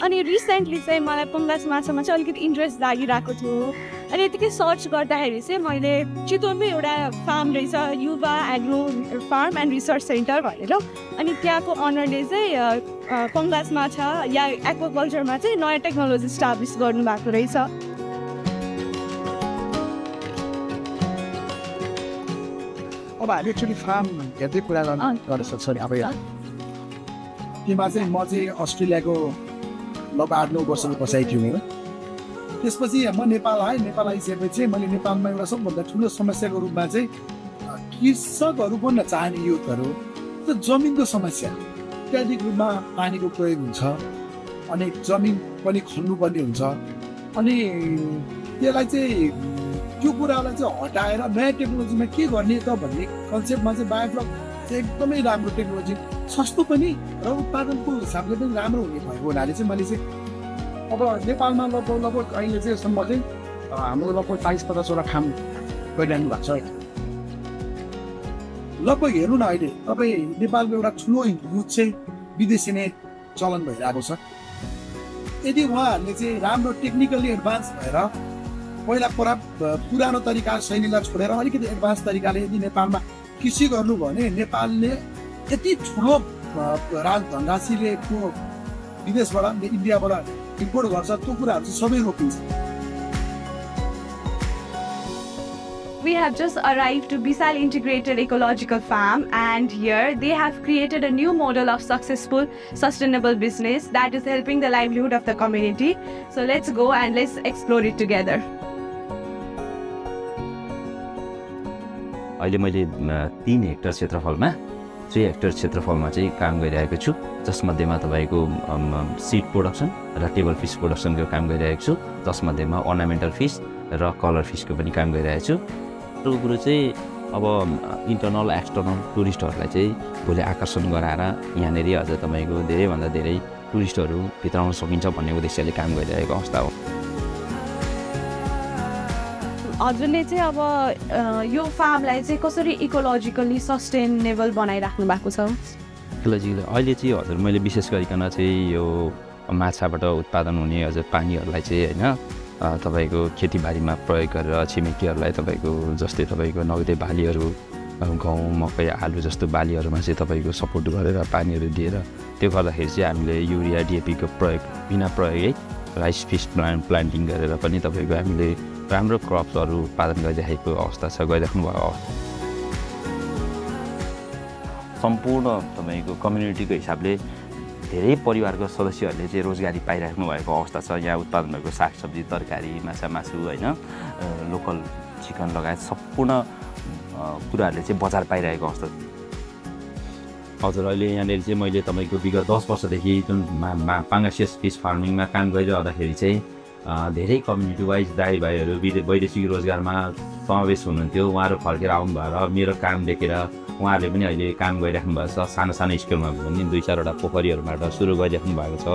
अनि रिसेन्टली चाहिँ मलाई पङ्गास माछामा चाहिँ अलिकति इन्ट्रेस्ट लागिरहेको थियो अनि यतिकै सर्च गर्दाखेरि चाहिँ मैले चितवनमै एउटा फार्म रहेछ Yuva agro farm and research centre भनेर अनि त्यहाँको अनरले चाहिँ पङ्गास माछा या एक्वाकल्चरमा चाहिँ नयाँ टेक्नोलोजी इस्टाब्लिस गर्नुभएको रहेछ। अब हामी एक्चुअली फार्म हेर्दै कुरा गर्न सक्छौँ अब त्योमा चाहिँ म चाहिँ अस्ट्रेलियाको लगभग 8-9 वर्षको बसाइ थियो मेरो। त्यसपछि म नेपाल आएँ। नेपाल आइसकेपछि मैले नेपालमा एउटा सबभन्दा ठुलो समस्याको रूपमा चाहिँ कृषकहरू बन्न चाहने युथहरू त जमिनको समस्या अत्याधिक रूपमा पानीको प्रयोग हुन्छ अनि जमिन पनि खन्नुपर्ने हुन्छ अनि त्यसलाई चाहिँ त्यो कुरालाई चाहिँ हटाएर नयाँ टेक्नोलोजीमा के गर्ने त भन्ने कन्सेप्टमा चाहिँ बायोफ्लक चाहिँ एकदमै राम्रो टेक्नोलोजी सस्तो पनि र उत्पादनको हिसाबले पनि राम्रो हुने भएको हुनाले चाहिँ मैले चाहिँ अब नेपालमा लगभग अहिले चाहिँ सम्म चाहिँ हाम्रो लगभग 40-50वटा फार्म गरिरहनु भएको छ। लगभग हेर्नु न अहिले तपाईँ नेपालको एउटा ठुलो युथ चाहिँ विदेशी नै चलन भइरहेको छ। यदि उहाँहरूले चाहिँ राम्रो टेक्निकली एडभान्स भएर पहिला पुरानो तरिका शैलीलाई छोडेर अलिकति एडभान्स तरिकाले यदि नेपालमा कृषि गर्नु भने नेपालले यति ठुलो धनराशिले विदेशबाट इन्डियाबाट इम्पोर्ट गर्छ त्यो कुराहरू चाहिँ सबै रोकिन्छ। We have just arrived to Bisal Integrated Ecological Farm and here they have created a new model of successful sustainable business that is helping the livelihood of the community. So let's go and let's explore it together. अहिले मैले 3 hectare क्षेत्रफलमा 3 hectare क्षेत्रफलमा चाहिँ काम गरिरहेको छु जसमध्येमा तपाईको seed production र टेबल फिश प्रोडक्सनको काम गरिरहेको छु जसमध्येमा अर्नामेन्टल फिश र कलर फिशको पनि काम गरिरहेको छु। अर्को कुरो चाहिँ अब इन्टरनल एक्सटर्नल टुरिस्टहरूलाई चाहिँ भोलि आकर्षण गराएर यहाँनिर अझ तपाईको धेरैभन्दा धेरै टुरिस्टहरू भित्राउन सकिन्छ भन्ने उद्देश्यले काम गरिरहेको अवस्था हो। हजुरले चाहिँ अब यो फार्मलाई चाहिँ कसरी इकोलोजिकली सस्टेनेबल बनाइराख्नु भएको छ? इकोलोजिकली अहिले चाहिँ हजुर मैले विशेष गरिकन चाहिँ यो माछाबाट उत्पादन हुने अझ पानीहरूलाई चाहिँ होइन तपाईको खेतीबारीमा प्रयोग गरेर छिमेकीहरूलाई तपाईको जस्तै तपाईको नगदे बालीहरू गहुँ मकै आलु जस्तो बालीहरूमा चाहिँ तपाईको सपोर्ट गरेर पानीहरू दिएर त्यो गर्दाखेरि चाहिँ हामीले युरिया डिएपीको प्रयोग बिना प्रयोगै राइस फिस प्लान्टिङ गरेर पनि तपाईको हामीले राम्रो क्रप्सहरू उत्पादन गरिरहेको अवस्था छ गरिराख्नु भएको अवस्था। सम्पूर्ण तपाईको कम्युनिटीको हिसाबले धेरै परिवारको सदस्यहरूले चाहिँ रोजगारी पाइराख्नु भएको अवस्था छ। यहाँ उत्पादन भएको सागसब्जी तरकारी माछा मासु होइन लोकल चिकन लगायत सम्पूर्ण कुराहरूले चाहिँ बजार पाइरहेको अवस्था। हजुर अहिले यहाँनिर चाहिँ मैले तपाईँको विगत 10 वर्षदेखि जुन पाङ्गासियस फिस फार्मिङमा काम गरिरहँदाखेरि चाहिँ धेरै कम्युनिटी वाइज दाइभाइहरू वैदेशिक रोजगारमा समावेश हुनुहुन्थ्यो। उहाँहरू फर्केर आउनु भएर मेरो काम देखेर उहाँहरूले पनि अहिले काम गरिराख्नु भएको छ। सानो सानो स्केलमा पनि 2-4वटा पोखरीहरूबाट सुरु गरिराख्नु भएको छ।